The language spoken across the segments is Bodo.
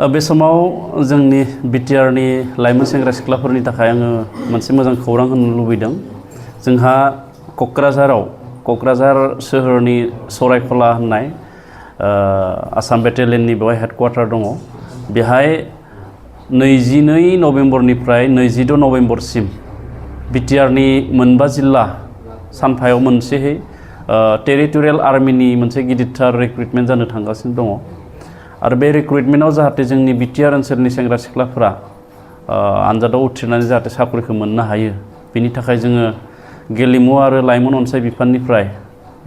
बे समाव जोंनि बिटिआरनि लाइमोन सेंग्रा सिख्लाफोरनि थाखाय आङो मोनसे मोजां खौरां होनो लुबैदों। जोंहा क'क्राझार सोहोरनि सरायखला होननाय आसाम बेटेलियननि बेवहाय हेडक्वार्टार दङ। बेहाय 22 नभेम्बरनिफ्राय 26 नभेम्बरसिम बिटिआरनि मोनबा जिल्ला सानफायाव मोनसेहै टेरिटरियेल आर्मिनि मोनसे गिदिरथार रिक्रुटमेन्ट जानो थांगासिनो दङ। आरो बे रिक्रुटमेन्टआव जाहाथे जोंनि बिटिआर ओनसोलनि सेंग्रा सिख्लाफोरा आनजादाव उथ्रिनानै जाहाथे साख्रिखौ मोननो हायो, बिनि थाखाय जोङो गेलेमु आरो लाइमोन अनसाय बिफाननिफ्राय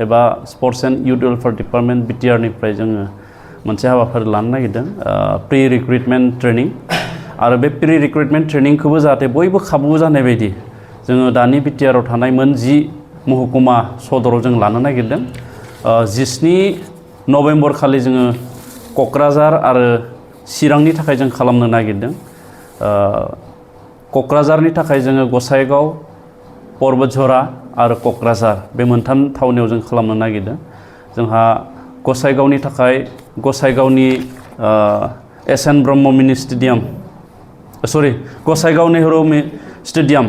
एबा sports and youth welfare department बिटिआरनिफ्राय जोङो मोनसे हाबाफारि लानो नागिरदों, प्रि रिक्रुटमेन्ट ट्रेनिं। आरो बे प्रि रिक्रुटमेन्ट ट्रेनिंखौबो जाहाथे बयबो खाबु जानाय बायदि जोङो दानि बिटिआरआव थानाय मोन 10 महकुमा सदराव जों लानो नागिरदों। 17 नभेम्बर खालि जोङो क'क्राझार आरो चिरांनि थाखाय जों खालामनो नागिरदों। क'क्राझारनि थाखाय जोङो गसाइगाव, परबतझरा आरो क'क्राझार बे मोनथाम थावनियाव जों खालामनो नागिरदों। जोंहा गसाइगावनि थाखाय गसाइगावनि एस.एन. ब्रह्म मिनि स्टेडियाम, गसाइगाव नेहरू स्टेडियाम,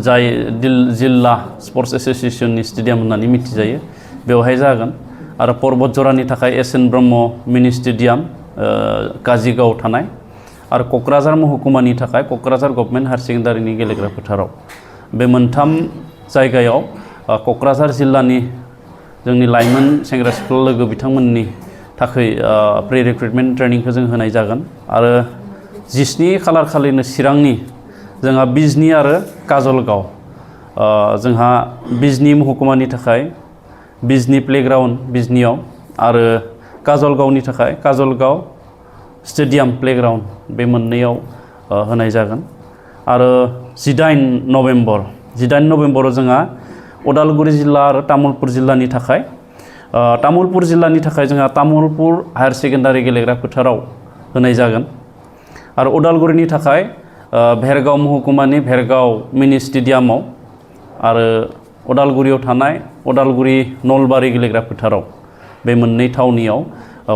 जाय जिल्ला स्पर्ट्स एस'सिएशननि स्टेडियाम होननानै मिथिजायो, बेवहाय जागोन। आरो परबतझरानि थाखाय एस.एन. ब्रह्म मिनि स्टेडियाम, काजिगाव थानाय। आरो क'क्राझार महकुमानि थाखाय क'क्राझार गभर्नमेन्ट हायार सेकेन्डारिनि गेलेग्रा फोथाराव। बे मोनथाम जायगायाव क'क्राझार जिल्लानि जोंनि लाइमोन सेंग्रा सिख्ला लोगो बिथांमोननि थाखाय प्रि रिक्रुटमेन्ट ट्रेनिंखौ जों होनाय जागोन। आरो 17 खालार खालिनो चिरांनि जोंहा बिजनी आरो काजलगाव, जोंहा बिजनी महकुमानि थाखाय बिजनी प्लेग्राउन्ड बिजनीयाव, आरो काजलगावनि थाखाय काजलगाव स्टेडियाम प्लेग्राउन्ड, बे मोननैयाव होनाय जागोन। आरो 18 नभेम्बराव जोंहा उदालगुरि जिल्ला आरो तामुलपुर जिल्लानि थाखाय जोंहा तामुलपुर हायार सेकेन्डारि गेलेग्रा फोथाराव होनाय जागोन। आरो उदालगुरिनि थाखाय भेरगाव महकुमानि भेरगाव मिनि स्टेडियामाव, आरो उदालगुरियाव थानाय उदालगुरि नलबारि गेलेग्रा फोथाराव, बे मोननै थावनियाव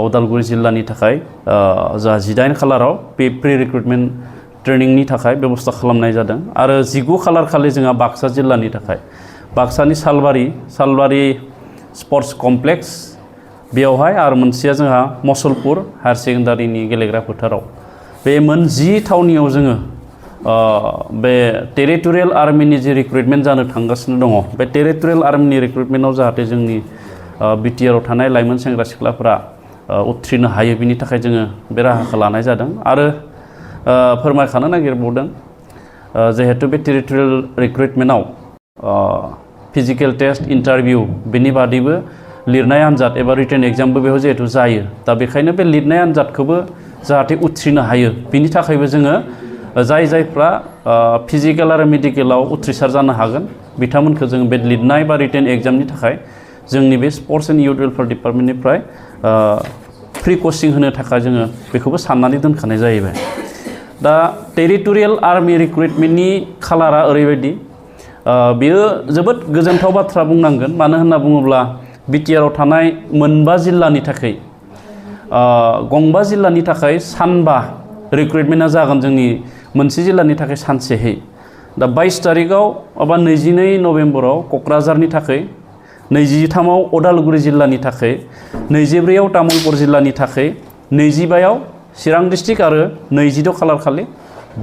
उदालगुरि जिल्लानि थाखाय जोंहा 18 खालाराव बे प्रि रिक्रुटमेन्ट ट्रेनिंनि थाखाय बेबस्था खालामनाय जादों। आरो 19 खालार खालि जोंहा बाक्सा जिल्लानि थाखाय बाक्सानि सालबारि स्पर्ट्स कमप्लेक्स, बेयावहाय, आरो मोनसेया जोंहा मसलपुर हायार सेकेन्डारिनि गेलेग्रा फोथाराव। बे मोन 10 थावनियाव जोङो बे टेरिटरियेल आर्मिनि जे रिक्रुटमेन्ट जानो थांगासिनो दङ, बे टेरिटरियेल आर्मिनि रिक्रुटमेन्टआव जाहाथे जोंनि बिटिआरआव थानाय लाइमोन सेंग्रा सिख्लाफोरा उथ्रिनो हायो, बिनि थाखाय जोङो बे राहाखौ लानाय जादों। आरो फोरमायखानो नागिरबावदों, जिहेतु बे टेरिटरियेल रिक्रुटमेन्टआव फिजिकेल टेस्ट, इन्टारभिउ, बेनि बादैबो लिरनाय आनजाद एबा रिटेन एग्जामबो बेयाव जिहेतु जायो। दा बेखायनो बे लिरनाय आनजादखौबो जाहाथे उथ्रिनो हायो, बिनि थाखायबो जोङो जायफ्रा फिजिकेल आरो मेडिकेलाव उथ्रिसार जानो हागोन, बिथांमोनखौ जोङो बे लिरनाय बा रिटेन एग्जामनि थाखाय जोंनि बे स्पर्ट्स एन्ड इउथ वेलफेयार डिपार्टमेन्टनिफ्राय फ्रि कचिं होनो थाखाय जोङो बेखौबो साननानै दोनखानाय जाहैबाय। दा टेरिटरियेल आर्मि रिक्रुटमेन्टनि खालारा ओरैबायदि, बेयो जोबोद गोजोनथाव बाथ्रा बुंनांगोन। मानो होनना बुङोब्ला बिटिआरआव थानाय मोनबा जिल्लानि थाखाय गंबा जिल्लानि थाखाय सानबा रिक्रुटमेन्टआ जागोन, जोंनि मोनसे जिल्लानि थाखाय सानसेहै। दा 22 तारिखआव एबा 22 नभेम्बराव क'क्राझारनि थाखाय, 23आव उदालगुरि जिल्लानि थाखाय, 24आव तामुलपुर जिल्लानि थाखाय, 25आव चिरां डिस्ट्रिक्ट आरो 26 खालार खालि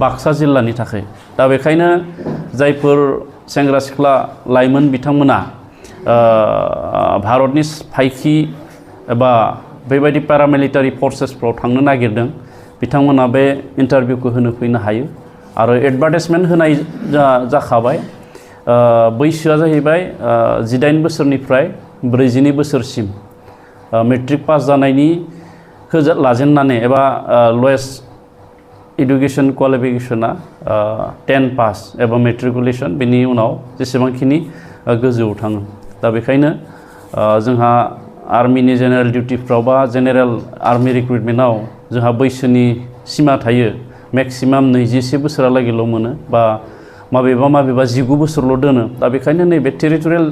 बाक्सा जिल्लानि थाखाय। दा बेखायनो जायफोर सेंग्रा सिख्ला लाइमोन बिथांमोना भारतनि फायखि एबा बेबायदि पेरामिलिटारि फर्सेसफ्राव थांनो नागिरदों, बिथांमोना बे इन्टारभिउखौ होनो फैनो हायो। आरो एडभार्टाइजमेन्ट होनाय जाखाबाय। बैसोआ जाहैबाय 18 बोसोरनिफ्राय 42 बोसोरसिम, मेट्रिक पास जानायनिखौ लाजेननानै एबा लवेस्ट एडुकेसन क्वालिफिकेसना 10 पास एबा मेट्रिकुलेसन, बेनि उनाव जेसेबांखिनि गोजौआव थाङो। दा बेखायनो जोंहा आर्मिनि जेनेरेल डिउटिफ्राव बा जेनेरेल आर्मि रिक्रुटमेन्टआव जोंहा बैसोनि सिमा थायो। मेक्सिमाम 21 बोसोरालागैल' मोनो, बा माबेबा 19 बोसोरल' दोनो। दा बेखायनो नैबे टेरिटरियेल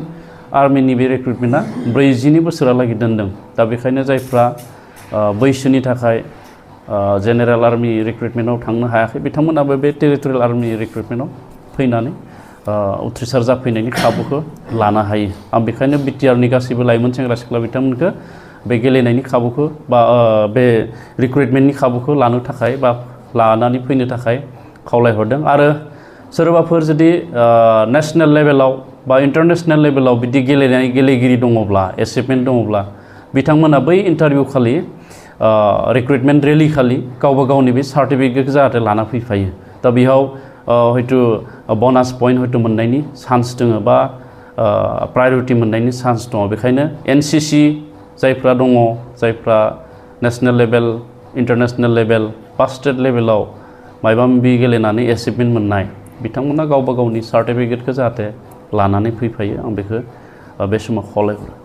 आर्मिनि बे रिक्रुटमेन्टआ 42 बोसोरालागै दोनदों। दा बेखायनो जायफ्रा बैसोनि थाखाय जेनेरेल आर्मि रिक्रुटमेन्टआव थांनो हायाखै बिथांमोनाबो बे टेरिटरियेल आर्मि रिक्रुटमेन्टआव फैनानै उथ्रिसार जाफैनायनि खाबुखौ लानो हायो आं बेखायनो बिटिआरनि गासैबो लाइमोन सेंग्रा सिख्ला बिथांमोनखौ बे गेलेनायनि खाबुखौ बा बे रिक्रुटमेन्टनि खाबुखौ लानो थाखाय बा लानानै फैनो थाखाय खावलायहरदों आरो सोरबाफोर जुदि नेशनेल लेभेलाव बा इन्टारनेशनेल लेभेलाव बिदि गेलेनाय गेलेगिरि दङब्ला एचिभमेन्ट दङब्ला बिथांमोना बै इन्टारभिउ खालि रिक्रुटमेन्ट रेलि खालि गावबा गावनि बे सार्टिफिकेटखौ जाहाथे लाना फैफायो दा बेयाव हयथ' बनास पइन्ट हयथ' मोननायनि चान्स दङ बा प्रायरिटि मोननायनि चान्स दङ बेखायनो एनसिसि जायफ्रा दङ जायफ्रा नेशनेल लेभेल इन्टारनेशनेल लेभेल बा स्टेट लेभेलाव माबा माबि गेलेनानै एचिभमेन्ट मोननाय बिथांमोना गावबा गावनि सार्टिफिकेटखौ जाहाथे लानानै फैफायो आं बेखौ बे समाव खावलायहरो